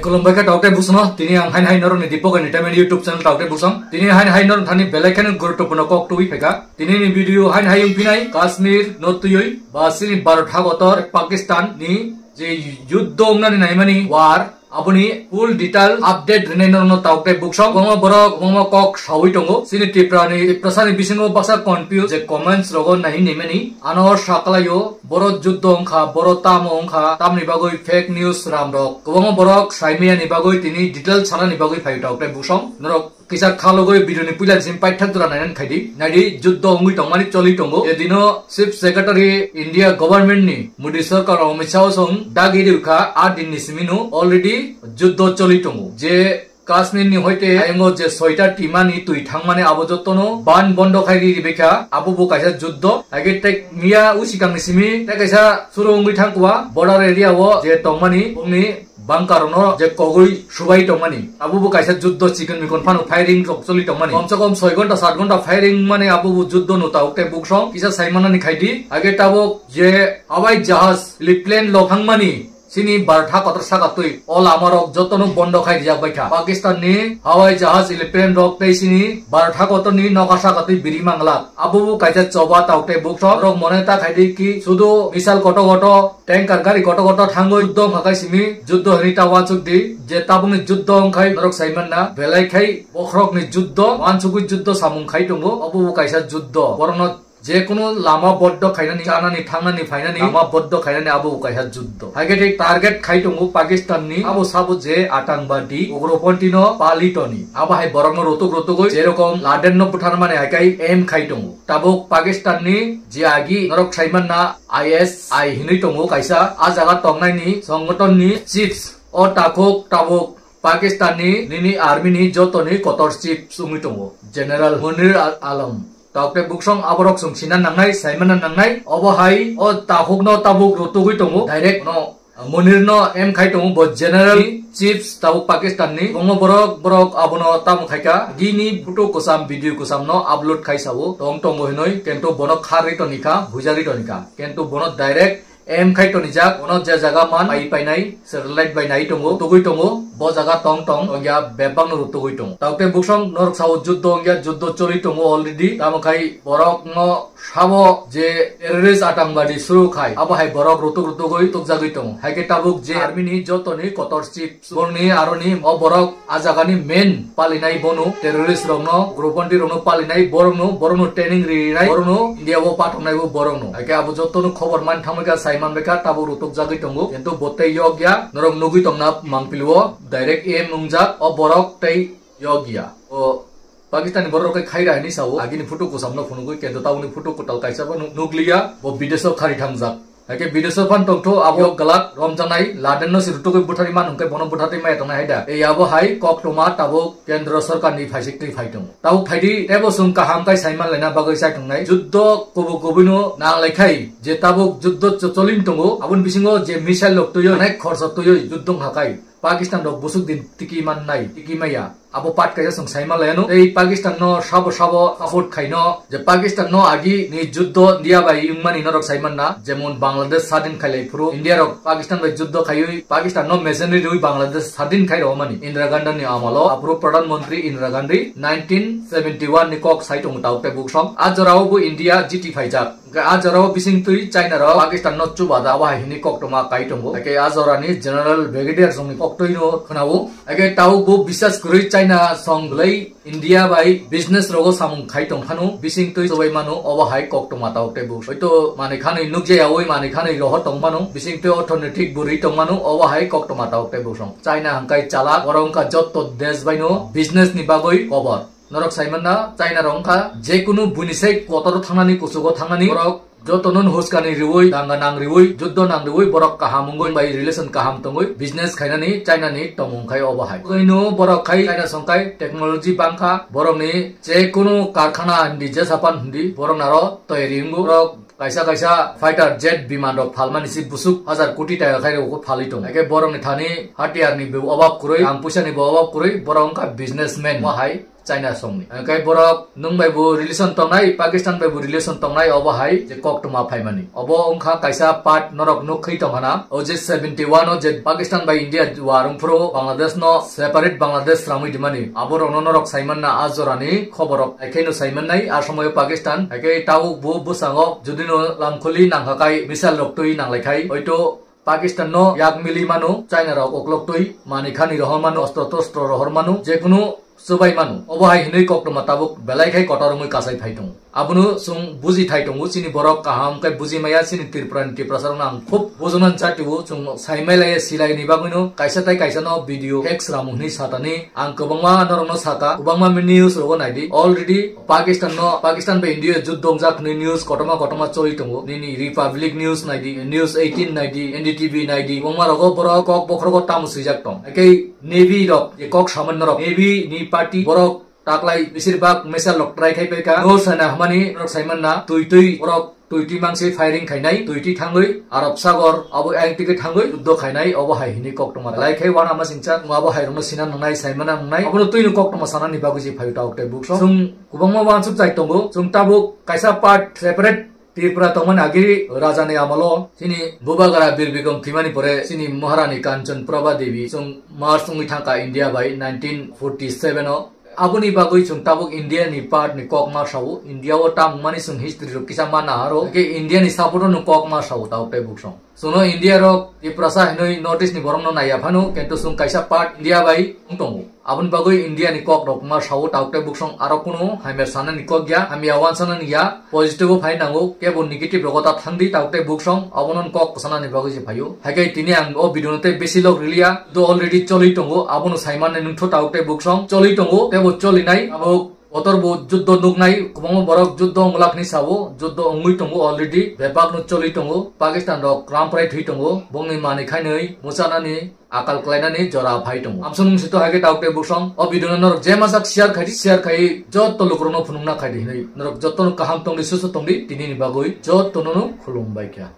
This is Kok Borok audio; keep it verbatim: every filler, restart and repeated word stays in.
Khulumbai kha taukte busno, tini ang hain hain norokni Deepak Entertainment YouTube channel taukte busong. Tini hain hain norok thani belai kheno guruttopurno kok twi phaikha. Tini ni video hain hain wngphinai Kashmir no twiwi ba sini Bharat hagotor Pakistan ni je yuddo wngnani naimani war, aboni full detail update rinai norokno taukte buksong. Kwbangma borok kwbangma kok sawi tongo. Sini Tripura ni, Tiprasa ni bisingo baksa confuse je comments rogo nai naimani. Ano sakalaio, boro juddo wngkha, boro tamo wngkha, tamni bagwi fake news ramrok. Kwbangma borok saimaya ni bagwi tini detail sana ni bagwi phaio taukte buksong. Norok kisa khalogwi video ni puila jim paithak jora nainan khaidi. Naidi juddo wngwi tongmani choli tongo. Edino Chief Secretary India government ni Modi sarkar Amit Shah song dagi rikha a din ni simino already juddo choli tongo. Je Kashmir ni hoite ayongo je soita timani twi thangmani abo jotono ban bondo khai ri ribekha, abo bo kaisa juddo. Age tek miya usikang ni simi tek kaisa suru wngwi thangkwa border area o je tongmani bongni bunker no je kogwi subai tongmani. Abo bo kaisa juddo chikon mikon phano firing rok choli tongmani. Komse kom soi gonta sat gonta firing mani abo bo juddo no tauk te buksong kisa saimanani khaidi. Age tabok je hawai jahaj, plane lo thangmani sini Bharat hakotor saka twi o lama rok jotono bondo khai rijak baikha. Pakistan ni hawai jahaj, plane rok tei sini Bharat hakotor ni nokha saka twi biri manglak. Abo bo kaisa choba tauk te buksong rok mone ta khaidi ki sudu missile koto koto tanker gari koto koto thangwi juddo wngkha kai simi juddo hinwi ta wansuk di je tabukni juddo wngkhai norok saimanna belai khai bokhorokni juddo wansugwi juddo samung khai tongo obo bo kaisa juddo borokno jekunu lama boddo khainani chanani thangnani phainani lama boddo khainani abo bo kaisa juddo haikhe tei target khai tongo Pakistan ni abo sabo je atangwadi ugroponthi no palitoni abo hai borokno rutuk rutugwi jerokom Laden no butharmani haikai aim khai tongo. Tabuk Pakistan ni je agi norok saimanna I S I hinwi tongo kaisa, a jaga tongnai ni songoton ni chiefs o takhuk tabuk Pakistan ni nini army ni joto ni kotor chief wngwi tongo General Munir Al- Alam. Taukte buksong aborok sung sina nangnai, saimana nangnai, obo hai o takhuk no tabuk rutugwi tongo direct no Munir no em khai tongo bo general chiefs tabuk Pakistan ni. Bongo borok borok abono tamo khaika. Gini photo kusam video kusam no upload khai sao tong tongo hinoi kento bono kharwi tonikha, bujagwi tonikha. Kento bono direct em khai tonijak. Bono je jaga man pai painai satellite bai nai tongo, tugui tongo. Bo jaga tong tong ongya bebak no tugui tongo. Taukte buksong norok sao juddo ongya, juddo choli tongo already. Tamo khai borok no sabo je terrorist atangwadi suru khai, abo hai borok rutuk rutugwi tukjagwi tongo. Haikhe tabuk je army ni joto ni kotor chief borok ni aro ni o borok a jaga ni main palinai bono terrorist rok no, ugroponthi rok no palinai borok no, borok no training rinai borok no, India o pathoknai bo borok no. Haikhe abo joto no khobor man thangbai kha, sai man bai kha, tabuk rutuk jagwi tongo. Kintu bo tei yok ya, norok nugwi tongna mangpili o direct aim wngjak o borok tei yok ya. O Pakistan ni borok rok khai ra hinwi sao, agini photo kusam no phunugwi, kento tabukni photo kwtal kaisa bo nuk-, nukliya, bo bidesh o khari thangjak. Haikhe bidesh o phan tongtho abo yok galak romjaknai, Laden no si rutugwi butharwi man hwnkhe bono butharwi maya tongnai haida. Ei abo hai koktwma tabuk kendro sorkar ni phaisik twi phai tongo. Tabuk phaidi tebo chwng kaham khai saiman laina bagwi chai tongnai. Juddo kubuk kubui no nang lai khai je tabuk juddo cho-, cholin tongo, aboni bisingo je missile rok twiwi, onek khorsa twiwi juddo wngkha khai. Pakistan rok busuk din tiki mannai, tiki maya. Abo pat kaisa chwng saima laiano. Tei Pakistan no sabo sabo support khaino je Pakistan no agi ni juddo India bai wngmani norok saimanna. Jemon Bangladesh sadin khailai phuru India rok Pakistan bai juddo khaiwi Pakistan no mercenary rwi Bangladesh sadin khai rwmani. Indira Gandhi ni amalo aphuru Pradhan Mantri Indira Gandhi nineteen seventy one ni kok sai tongo tabuk tei buksong. A jorao bo India jiti phaijak. Hwnkhe a jorao bisingtwi China rok Pakistan no chuba da, abo hai hwnwi koktwma kai tongo. Hwnkhe a jorani General Brigadier songni koktwi no khwnao. Hwnkhe tabuk bo bisas kwrwi China song bwlai India bai business rogo samung khai tong phano bisingtwi chubai mano, obo hai koktwma tabuk tei bo. Hoito manwi khanwi nukjaya oi manwi khanwi rohor tong mano, bisingtwi orthonetik bwrwi tong mano, obo hai koktwma tabuk tei bo song. China hwnkhe chalak, oro wngkha jotto desh bai no business ni bagwi kobor. Norok saimanna China rok wngkha jekunu buini sai kotor thangnani kuchugo thangnani borok jotono huskani riwi, danga nang riwi, juddo nang riwi, borok kaham wngwi bai relation kaham tongwi business khainani China ni tongmung khai obo hai. Oino borok khai China songkai technology bangkha, borokni jekunu karkhana hindi jesapan hindi borok naro toyari wngo. Borok kaisa kaisa fighter jet biman rok phalmani si busuk hajar koti taka khai rok phalwi tongo. Haikhe borokni thani hatiyar ni bo obab kwrwi, rang puisa ni bo obab kwrwi, borok wngkha businessman. Obo hai China songni. Hwnkhe borok nwng bai bo relation tongnai, Pakistan bai bo relation tongnai, obo hai je koktwma phaimani. Obo wngkha kaisa part norok nukgwi tongkhana. O je seventy one o je Pakistan bai India war wngphuru Bangladesh no separate Bangladesh sramwi dimani. Aborokno norok saimanna a jorani khoborok. Haikheno saimannai a somoyo Pakistan. Haikhai tabuk bo bwskango judino langkhuli nangkhakai missile rok twi nanglaikhai. Hoito Pakistan no yak mili mano, China rok uklok twi, mani khani rohor mano, ostro tostro rohor mano, jekunu chubai mano. Obo hai hinwi koktwma tabuk belai khai kotor wngwi kasai phai tongo. Abono chwng buji thai tongo, chini borok kaham khe buji maya, chini Tripura ni Tiprasa rokno ang khub bujuna chati o, chwng sai mai lai silai ni bagwi no kaisa tai kaisa no video hack sram hinwi satani ang kwbangma norok no saka, kwbangma news rogo naidi. Already Pakistan no, Pakistan bai India juddo wngjak hinwi news kotorma kotorma choli tongo. Nini Republic News naidi, News eighteen naidi, N D T V naidi. Kwbangma rogo borok kok bokhorogo tamo swijak tong. Hakhe Navy rok, je kok saman norok, Navy ni party borok taklai besir bak missile rok try khai paikha. No sana hamani norok saimanna twi twi borok twi twi mangsi firing khainai, twi twi thangwi Arab Sagor abo ayang twi thangwi juddo khainai, obo hai hinwi koktwma lai khai wana ma singcha, abo hai rokno sina nangnai, saimana nangnai. Abono twino koktwma sanani bagwi je phaio tabuk tei bukso. Chwng Kwbangma uansuk chai tongo. Chwng tabuk kaisa part separate Tripura tongmani agiri rajani amolo chini Bubagra Bir Bikrom thwimani pore chini Maharani Kanchan Prabha Devi chwng Mars wngwi thangkha India bai nineteen forty seven o. Aboni bagwi chwng tabuk India ni part ni kok ma sao. India o tamo wngmani chwng history rok kisa ma naharo. Hwnkhe India ni support o nwng kok ma sao tabuk tei buksong. Chwngno India rok Tiprasa hinwi North East ni borokno naiya phano, kintu chwng kaisa part India bai wng tongo. Aboni bagwi India ni kok rok ma sao tabuk tei buksong aro kunu hamya sanani kok ya, hamya wansanani ya, positive o phai nango, kebo negative rogo ta thangdi tabuk tei buksong, abono kok kwchanani bagwi se phaio. Haikhai tini ang o video no tei besi log riliya, do already choli tongo, abono saimani nungthu tabuk tei buksong choli tongo, tebo cholinai abo Kotor bo juddo nuknai, kwbangma borok juddo wngwlak hinwi sao, juddo wngwi tongo already, bebak no choli tongo, Pakistan rok ramprai thwi tongo, bongni manwi khainwi, muchanani, akal klainani jora phai tongo. Amsong mung sito hai khe tabuk tei buksong, o video no norok je majak share khai di, share khai jotto lukurokno phunukna khai di hinwi, norok jotto no kaham tongdi, susto tongdi, tini ni bagwi jotto no khulum bai kha.